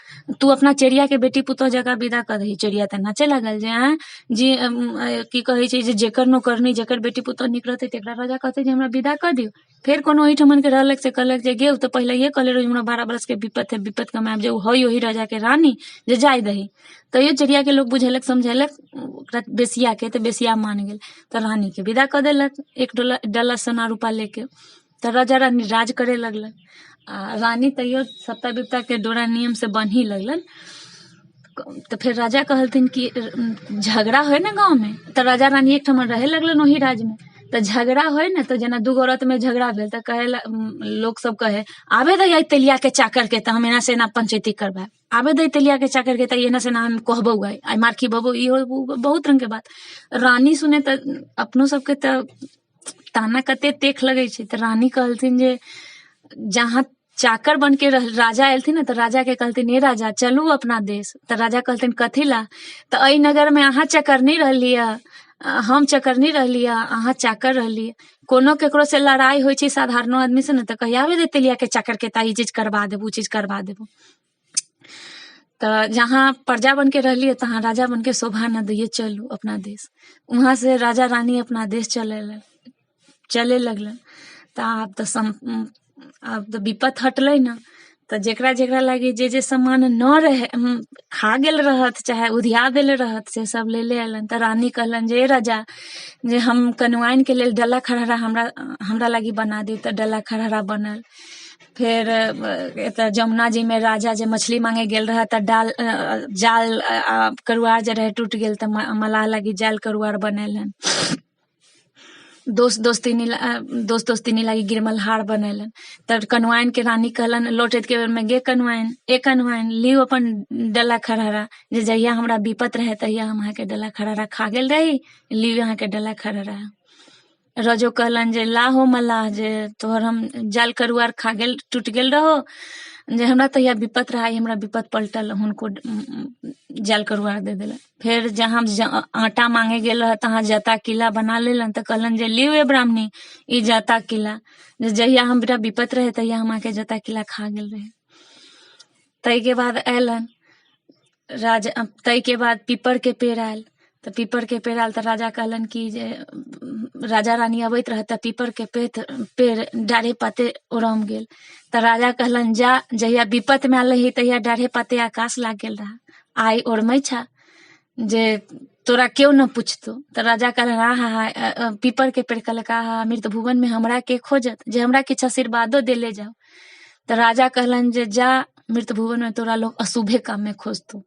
तू अपना चेरियाके बेटी पुतोह जकाँ विदा कऽ दही। चेरिया तऽ नाचे लागल जे आँय जे की कहै छै, जे जेकर नौकरनी जेकर बेटी पुतोह नीक रहतै तकरा राजा कहतै जे हमरा विदा कऽ दियौ। फेर कोनो ओहिठमनके रहलक से कहलक जे गे, ओ तऽ पहिलैये कहले रहै हमरा 12 बरसके विपत है, विपत कमायब, जे ओ हइ ओही राजाके रानी, जे जाय दही। तैयो चेरियाके लोक बुझेलक समझेलक ओकरा बेसियाके, तऽ बेसिया मान गेल, तऽ रानीके विदा कऽ देलक एक डोला डला सोना रूपा लेके। तऽ राजा रानी राज करे लगलन आ रानी तैयो सप्ता विपताके डोरा नियमसँ बान्हि लगलन। तऽ फेर राजा कहलथिन कि झगड़ा होइ ने गाँवमे, तऽ राजा रानी एकठमा रहै लगलन ओही राज्यमे। तऽ झगड़ा होइ ने, तऽ जेना दूगो औरतमे झगड़ा भेल तऽ कहै लोक सब कहै, आबे दै तेलियाके चाकरके तऽ हम एना से एना पंचैती करबायब, आबे दै तेलियाके चाकरके तऽ एना से एना हम कहबौ, आइ आइ मार खिबबौ, ई हो बहुत रंगके बात। रानी सुने तऽ अपनो सबके तऽ ताना कते तेख लगै छै। तऽ रानी कहलथिन जे जहाँ चाकर बन के राजा एलथिन ने, तऽ राजा के कहलथिन, हे राजा, चलू अपना देश। तऽ राजा कहलथिन, कथी ला? तऽ एहि नगर मे अहाँ चकरनी रहलियै, हम चकरनी रहलियै, अहाँ चाकर रहलियै। कोनो केकरो से लड़ाई होइ छै साधारणो आदमी से ने, तऽ कहिया आबे दे तेलिया के चाकर के तऽ ई चीज करबा देबू, उ चीज करबा देबू। तऽ जहाँ प्रजा बन के रहलियै तहाँ राजा बन के शोभा न दैये, चलू अपना देश। वहाँ से राजा रानी अपना देश चले चले लगलन। तऽ आब तऽ सम आब तऽ विपत हटलै ने, तऽ जेकरा जेकरा लागी जे जे सामान न रहै, खा गेल रहत चाहे उधिया देले रहत, से सब ले ले अयलन। तऽ रानी कहलन जे हे राजा, जे हम कनुआइनके लेल डला खरहरा हमरा हमरा लागी बना दियौ। तऽ डला खरहरा बनल। फेर एतऽ जमुना जीमे राजा जे मछली मांगे गेल रहै तऽ डाल जाल करुआर जे रहै टूटि गेल, तऽ मलाह लागी जाल करुआर बनेलनि। दोस्त दोस्ती दोस्त दोस्ती लागी गिरमलहार बनेलनि। तब कनुआइन के रानी कहलनि लौटैत के बेरमे, गे कनुआइन, ए कनुआइन, लिउ अपन डला खरहरा, जे जहिया हमरा विपत रहै तहिया हम अहाँके डला खरहरा खा गेल रही, लिउ अहाँके डला खरहरा। रजो कहलनि जे ला हो मल्लाह, जे तोहर हम जाल करुआर खा गेल, टूटि गेल रहो, जे हमरा तहिया विपत रहै, हमरा विपत पलटल, हुनको जाल करुआर दे देलनि। फेर जहाँ आटा मांगे गेल रहै तहाँ जाता किला बना लेलनि। तऽ कहलनि जे लिउ ए ब्राह्मणी ई जाता किला, जे जहिया हमरा विपत रहै तहिया हम अहाँके जाता किला खा गेल रही। ताहिके बाद अयलनि राजा, ताहिके बाद पीपरके पेड़ आयल। तऽ पीपरके पेड़ आयल तऽ राजा कहलनि कि जे राजा रानी अबैत रहत तऽ पीपरके पेड़ पेड़ डाढ़े पाते ओरम गेल। तऽ राजा कहलनि, जा जहिया विपतमे आयल रही तहिया डाढ़े पाते आकाश लागि गेल रहए, आइ ओरमै छह जे तोरा केओ न पुछतौ। तऽ राजा कहलनि, आ हा हा, पीपरके पेड़ कहलक, आ हा, मृत भुवनमे हमरा के खोजत, जे हमरा किछु आशीर्वादो देले जाउ। तऽ राजा कहलनि जे जा, मृत भुवनमे तोरा लोग अशुभे काममे खोजतौ।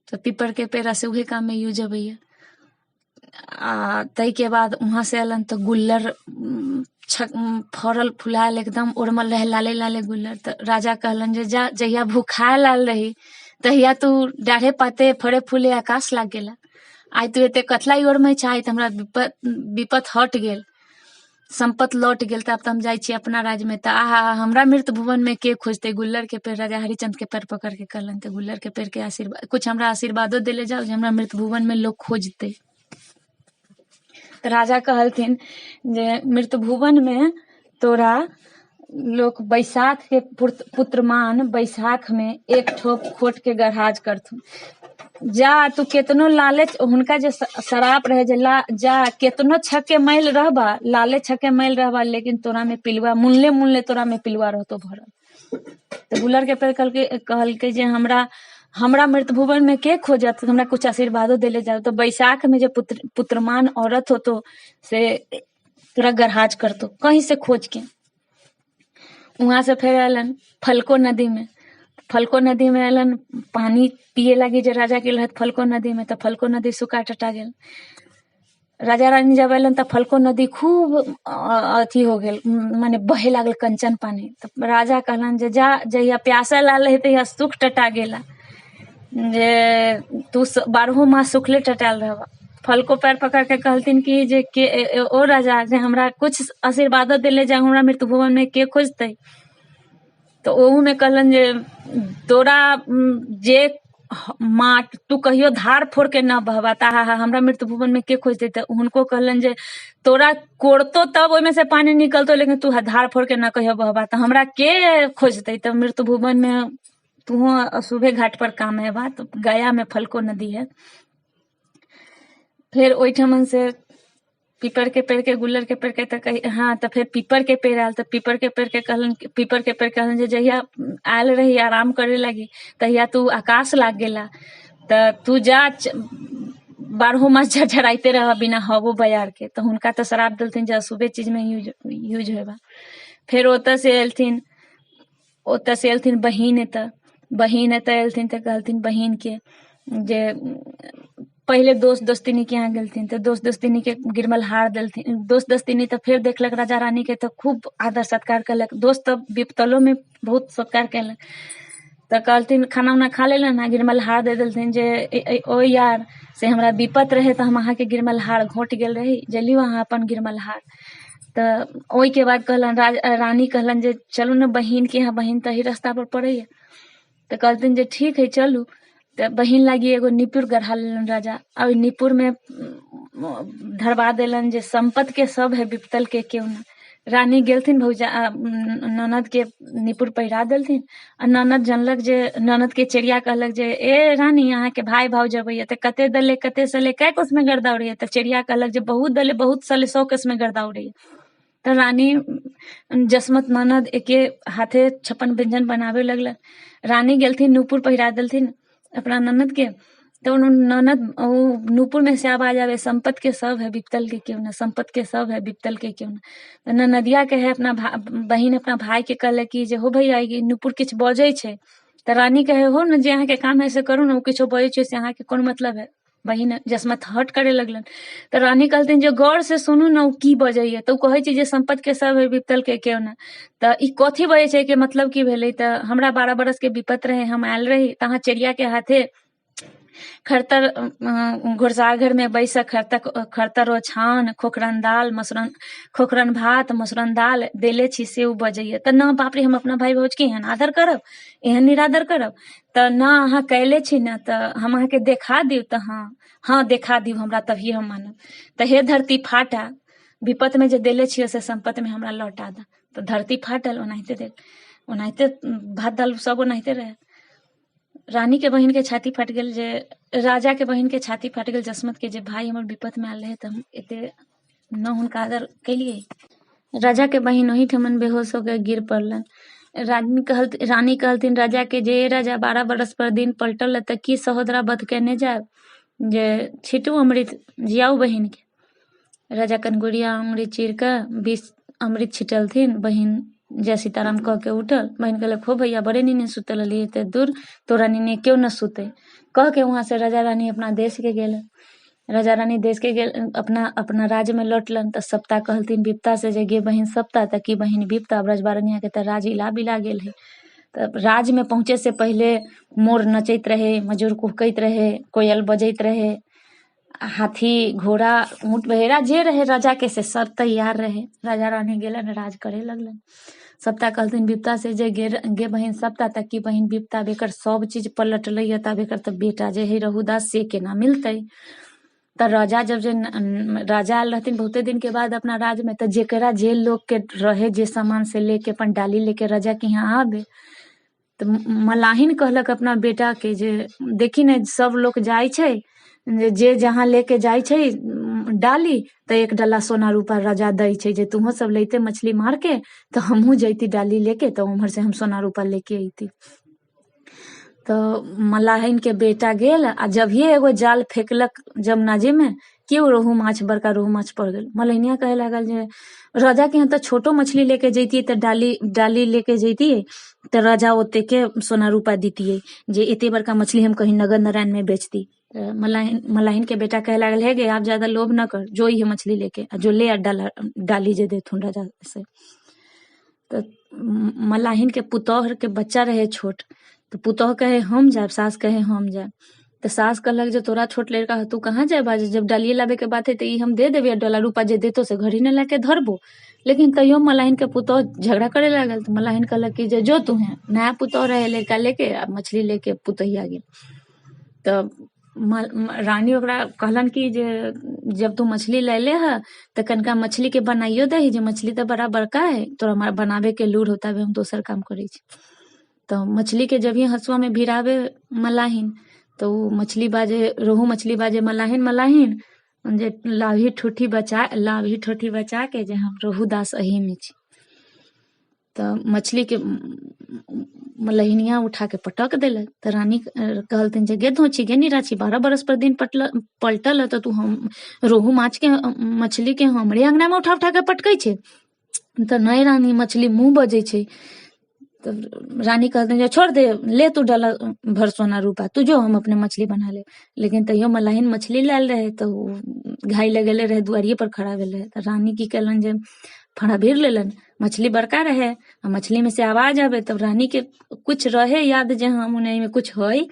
तऽ पीपरके पेड़ अशुभे काममे यूज अबैया। आ ताहिके बाद वहाँ से अयलनि तऽ गुल्लर फड़ल फुलायल एकदम ओरमल रहै, लाले लाले गुल्लर। तऽ राजा कहलनि जे जा, जहिया भूखायल आयल रही तहिया तू डाढ़े पाते फड़े फूले आकाश लागि गेला, आइ तू एते कथला ओरमै छह, आइ तऽ हमरा विपत विपत हटि गेल, सम्पत लौट गेल, तऽ आब तऽ हम जाइ छी अपना राज्यमे। तऽ आहा, हमरा मृत भुवनमे के खोजतै? गुल्लरके पेड़ राजा हरिचन्द्रके पैर पकड़के कहलनि। तऽ गुल्लरके पेड़के आशीर्वाद कुछ हमरा आशीर्वादो देले जाउ जे हमरा मृत भुवनमे लोक खोजतै। तऽ राजा कहलथिन जे मृत भुवनमे तोरा लोक बैसाख के पुत्रमान बैसाख में एक ठोप खोट के गरहाज करथुन। जा तू केतनो लालच, हुनका जे शराप रहे जे ला जा केतनो छक्के मैल रहबा, लाले छक्के मैल रहबा, लेकिन तोरा में पिलुआ मुनले मुनले तोरा में पिलुआ रहतो भरल। तऽ गुलर के पेड़ कहलकै कहलकै जे हमरा हमरा मृत भुवन में के खोजत, हमरा कुछ आशीर्वादो देले जाओ। तो बैसाख में जे पुत्रमान औरत होतो से तोरा गरहाज करतो कहीं से खोज के। वहां से फेर अयलन फलको नदी में, फलको नदी में अयलन पानी पिए लागी जे राजा के रहत फलको नदी में, तऽ फलको नदी सुखा टटा गेल। राजा रानी जब अयलन तऽ फलको नदी खूब अथी हो गेल, माने बहे लागल कंचन पानी। तऽ राजा कहलन जे जा जहिया प्यासल आयल रही तहिया सुख टटा गेला, जे तू बारहो मास सुखले टटायल रहबा। फलको पैर पकड़ के कहलथिन कि जे के ओ राजा जे हमरा कुछ आशीर्वादो देले जा, हमरा मृत्यु भुवन में के खोजतै। तऽ ओहू में कहलन जे तोरा जे माट तू कहियो धार फोड़ के न बहबा, ता हा हमरा मृत्यु भुवन में के खोजतै। तऽ हुनको कहलन जे तोरा कोड़तो तब ओहिमे से पानी निकलतो, लेकिन तू धार फोड़ के न कहियो बहबा, तऽ हमरा के खोजतै। तऽ मृत्यु भुवन में तुहो अशुभे घाट पर काम है बा। तो गया में फलको नदी है। फेर ओहिठमन से पीपर के पेड़ के गुल्लर के पेड़ के तऽ कही हाँ, तऽ फेर पीपर के पेड़ आयल, तऽ पीपर के पेड़ के कहलन, पीपर के पेड़ कहलन जे जहिया आयल रही आराम करे लागी तहिया तू आकाश लाग गेला, तऽ तू जा बारहो मास झरझराइते रह बिना हवो बयार के। तऽ हुनका तऽ श्राप देलथिन जे अशुभे चीज में यूज होबा। फेर ओतऽ से एलथिन, ओतऽ से एलथिन बहिन एतऽ, बहिन एतऽ एलथिन तऽ कहलथिन बहिन के जे पहिले दोस्त दोस्तिनी के यहाँ गेलथिन तऽ दोस्त दोस्तिनी के गिरमलहार देलथिन। दोस्त दोस्तिनी तऽ फेर देखलक राजा रानी के तऽ खूब आदर सत्कार केलक, दोस्त तऽ विपतलो में बहुत सत्कार केलक। तऽ कहलथिन खाना उना खा लेलन आ गिरमलहार दे देलथिन जे ओ यार से हमरा विपत रहे तऽ हम अहाँके गिरमलहार घोटि गेल रही, जे लियौ अहाँ अपन गिरमलहार। तऽ ओहिके बाद कहलन रानी कहलन जे चलू ने बहिन के यहाँ, बहिन तऽ एही रास्ता पर पड़ैया। तऽ कहलथिन जे ठीक है चलू। तऽ बहिन लागी एगो निपुर गढ़ा लेलन राजा, आ ओहि निपुर में धरबा देलन जे सम्पत के सब है विपतल के केहू ना। रानी गेलथिन भौजा ननद के निपुर पहिरा देलथिन, आ ननद जनलक जे ननद के चेरिया कहलक जे ए रानी अहाँके भाय भाउज अबैया तऽ कते दले कते सले कै कोस में गर्दा उड़ैया। तऽ चेरिया कहलक जे बहुत दले बहुत सले 100 कोस में गर्दा उड़ैया। तऽ रानी जसमत ननद एके हाथे 56 व्यंजन बनाबे लगलन। रानी गेलथिन नूपुर पहिरा देलथिन अपना ननद के, तऽ ननद ओ नूपुर में से आवाज आवे संपत के सब है विपतल के क्यों ना, संपत के सब है विपतल के क्यों ना। तऽ ननदिया के है अपना बहिन अपना भाई के कहलक कि जे हो भैया ई नूपुर किछु बजै छै। तऽ रानी कहे हो ने जे अहाँके काम है से करू ने, ओ किछो बजै छै से अहाँके कोन मतलब है। बहिन जसमत हट करे लगलन। तऽ रानी कहलथिन जे गौर से सुनू ने ओ की बजैया। तऽ ओ कहै छै जे संपत के सब है विपतल के केओ ना। तऽ ई कथी बजै छै के मतलब की भेलै। तऽ हमरा 12 बरस के विपत रहे, हम आयल रही तऽ अहाँ चेरिया के हाथे खरतर घोड़सार घर में बैस खरतर ओछान खोखरन दाल मसरन खोखरन भात मसरन दाल देले छी से ओ बजैया। तऽ न बाप रे हम अपना भाई भौज के एहन आदर करब, एहन निरादर करब, तऽ न अहाँ कैले छी ने तऽ हम अहाँके देखा दियौ। तऽ हाँ हाँ देखा दियौ हमरा तभिए हम मानब। तऽ हे धरती फाटा, विपत में जे देले छियै से संपत में हमरा लौटा दऽ। तऽ धरती फाटल, ओनाहिते देल, ओनाहिते भात दाल सब ओनाहिते रहे। रानी के बहिन के छाती फाटि गेल जे राजा के बहिन के छाती फाटि गेल जसमत के जे भाई हमर विपत में आयल रहे तऽ हम एते न हुनका आदर केलियै। राजा के बहिन ओहिठमन बेहोश होके गिर पड़लन। रानी कहलथिन राजा के जे राजा 12 बरस पर दिन पलटल तऽ की सहोदरा बध केने जायब जे छिटू अमृत जियाउ बहिन के। राजा कनगुरिया अंगुरी चीर कऽ विष अमृत छिटलथिन। बहिन जय सीताराम कह के उठल। बहिन कहलक हो भैया बड़े नीने सुतल रहली एते दूर तोरा नीने क्यों न सुते। कह के वहाँ से राजा रानी अपना देश के गेल। राजा रानी देश के गेल, अपना अपना राज्य में लौटलन। तऽ सप्ता कहलथिन विपता से जे गे बहिन सप्ता, तऽ की बहिन विपता, ब्रजबारनिया के तऽ राज इला बिला गेल है। तऽ राज्य में पहुँचे से पहले मोर नचैत रहे, मजूर कुहकैत रहे, कोयल बजैत रहे, हाथी घोड़ा ऊँट बहेरा जे रहे राजा के से सब तैयार रहे। राजा रानी गेलन राज करे लगलन। सप्ता कहलथिन विपता से जे गे गे बहिन सप्ता, तऽ की बहिन विपता, बेकर सब चीज पलटलै तब एकर तऽ बेटा जे है रघुदास से केना मिलतै। तऽ राजा जब जे राजा आयल रहथिन बहुते दिनके बाद अपना राजमे, तऽ जेकरा जे लोकके रहे जे सामान से लेके अपन डाली लेके राजाके यहाँ आबे। तऽ मलाहिन कहलक अपना बेटाके जे देखी ने, सब लोक जाइ छै जे जहाँ लेके जाइ छै डाली, तऽ एक डला सोना रूपा राजा दै छै, जे तुहो सब लैते मछली मारके तऽ हमहूँ जैती डाली लेके, तऽ उम्हर से हम सोना रूपा लेके अइती। तऽ मलाहिनके बेटा गेल आ जभिये एगो जाल फेकलक जमुना जीमे कि ओ रोहु माछ, बड़का रोहु माछ पड़ गेल। मलहिनिया कहे लागल जे राजाके यहाँ तऽ छोटो मछली लेके जैतियै तऽ डाली डाली लेके जैतियै तऽ राजा ओतेके सोना रूपा दितियै, जे एते बड़का मछली हम कहीं नगर नारायणमे बेचती। तऽ मलाहिनके बेटा कहे लागल, हे गे, आब ज्यादा लोभ न कर, जो इहे मछली लेके आ जो ले आ डाला डाली जे देथुन राजा से। तऽ मलाहिनके पुतोहके बच्चा रहै छोट, तऽ पुतोह कहे हम जायब, सास कहे हम जायब। तऽ सास कहलक जे तोरा छोट लड़का हौ, तू कहाँ जायबा, जब डालिए लाबेके बात है तऽ ई हम दे देबै, डला रूपा जे देतो से घड़ी नहि लाके धरबो। लेकिन तैयो मलाहिनके पुतोह झगड़ा करे लागल। तऽ मलाहिन कहलक कि जे जो तूहें, नया पुतोह रहे, लड़का लेके आ मछली लेके पुतोहिया गेल। तऽ रानी ओकरा कहलनि कि जे जब तू मछली लैले ह तऽ कनिका मछलीके बनाइयो दही, जे मछली तऽ बड़ा बड़का है, तोरा बनाबेके लूर होता, अभी हम दोसर काम करै छी। तऽ मछलीके जब ही हँसुआमे भिराबे मलाहिन तऽ ओ मछली बाजे, रोहु मछली बाजे, मलाहिन मलाहिन, जे लाभी ठूठी बचा, लाभी ठोठी बचा के जे हम रोहु दास एहीमे छी। तऽ मछलीके मलहिनिया उठा के पटक देलक। तऽ रानी कहलथिन जे गे धोची, गे निराची, 12 बरस पर दिन पटल पलटल, तऽ तू हम रोहु माछके मछलीके हमरे अङ्गनामे उठा उठा के पटकै छै? तऽ नहि रानी, मछली मुँह बजै छै। तऽ रानी कहलथिन जे छोड़ दे, ले तू डाला भर सोना रूपा, तू जो, हम अपने मछली बना लेब। लेकिन तैयो मलाहिन मछली लायल रहै तऽ ओ घाइ लगेले रहै, दुआरिये पर खड़ा भेल रहै। तऽ रानी की केलनि जे फड़ा भीर लेलनि, मछली बड़का रहै आ मछलीमे से आवाज आबै। तब रानीके कुछ रहे याद जे हम ओनाहिमे कुछ हइ,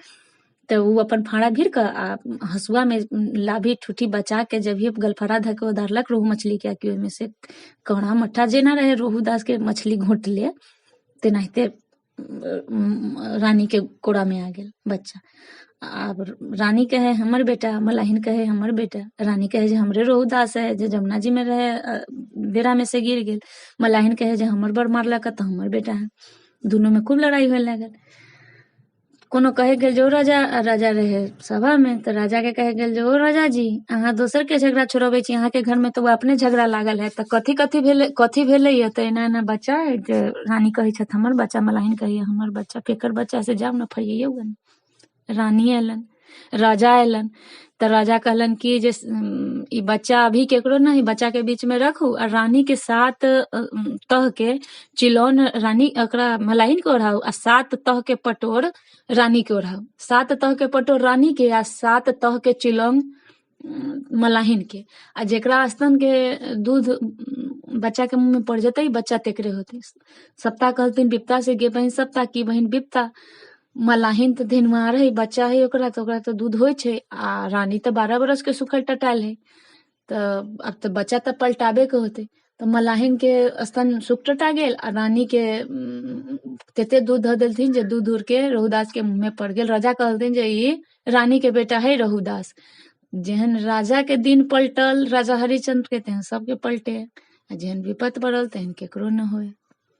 तऽ ओ अपन फाँड़ा भीर कऽ आ हँसुआमे लाभी ठूठी बचा के जभिये गलफड़ा धऽ के उधारलक रोहु मछलीके, कि ओहिमे से कौड़ा मट्ठा जेना रहै रोहु दासके मछली घोंटले तेनाहिते रानीके कोरामे आ गेल बच्चा। आब रानी कहे हमर बेटा, मलाहिन कहे हमर बेटा। रानी कहे जे हमरे रोहु दास है जे जमुना जी में रहे, बेरा में से गिर गेल। मलाहिन कहे जे हमर बड़ मारलक तऽ हमर बेटा है। दुनू में खूब लड़ाई होए लागल। कोनो कहे गेल जे ओ राजा, राजा रहे सभामे, तऽ राजाके कहे गेल जे ओ राजा जी, अहाँ दोसरके झगड़ा छोड़बै छी, अहाँके घरमे तऽ ओ अपने झगड़ा लागल है, तऽ कथी कथी भेलै, कथी भेलैया? तऽ एना एना बच्चा है जे रानी कहै छथि हमर बच्चा, मलाहिन कहैया हमर बच्चा, केकर बच्चा से जाउ ने फरियाइयौ। रानी अयलनि, राजा अयलनि, तऽ राजा कहलनि कि जे ई बच्चा अभी केकरो नहि, बच्चाके बीचमे रखू आ रानीके 7 तहके चिलौन रानी ओकरा मलाहिनके ओढ़ाउ आ 7 तहके पटोर रानीके ओढ़ाउ। 7 तहके पटोर रानीके आ 7 तहके चिलौन मलाहिनके, आ जेकरा स्तनके दूध बच्चाके मुँहमे पड़ि जेतै बच्चा तेकरे होतै। सप्ताह कहलथिन विपता से, गे बहिन सप्ताह, की बहिन विपता, मलाहिन तऽ धेनुआर है, बच्चा है ओकरा तऽ ओकरा तऽ दूध होइ छै, आ रानी तऽ 12 बरस के सुखल टटायल है, तऽ आब तऽ बच्चा तऽ पलटाबे के होतै। तऽ मलाहिन के स्तन सुख टटा गेल आ रानी के तते दूध धऽ देलथिन जे दूध उड़ के रोहुदास के मुँह में पड़ गेल। राजा कहलथिन जे ई रानी के बेटा है रोहुदास। जेहन राजा के दिन पलटल राजा हरिश्चंद्र के तेहन सबके पलटे, आ जेहन विपत पड़ल तेहन केकरो न होय।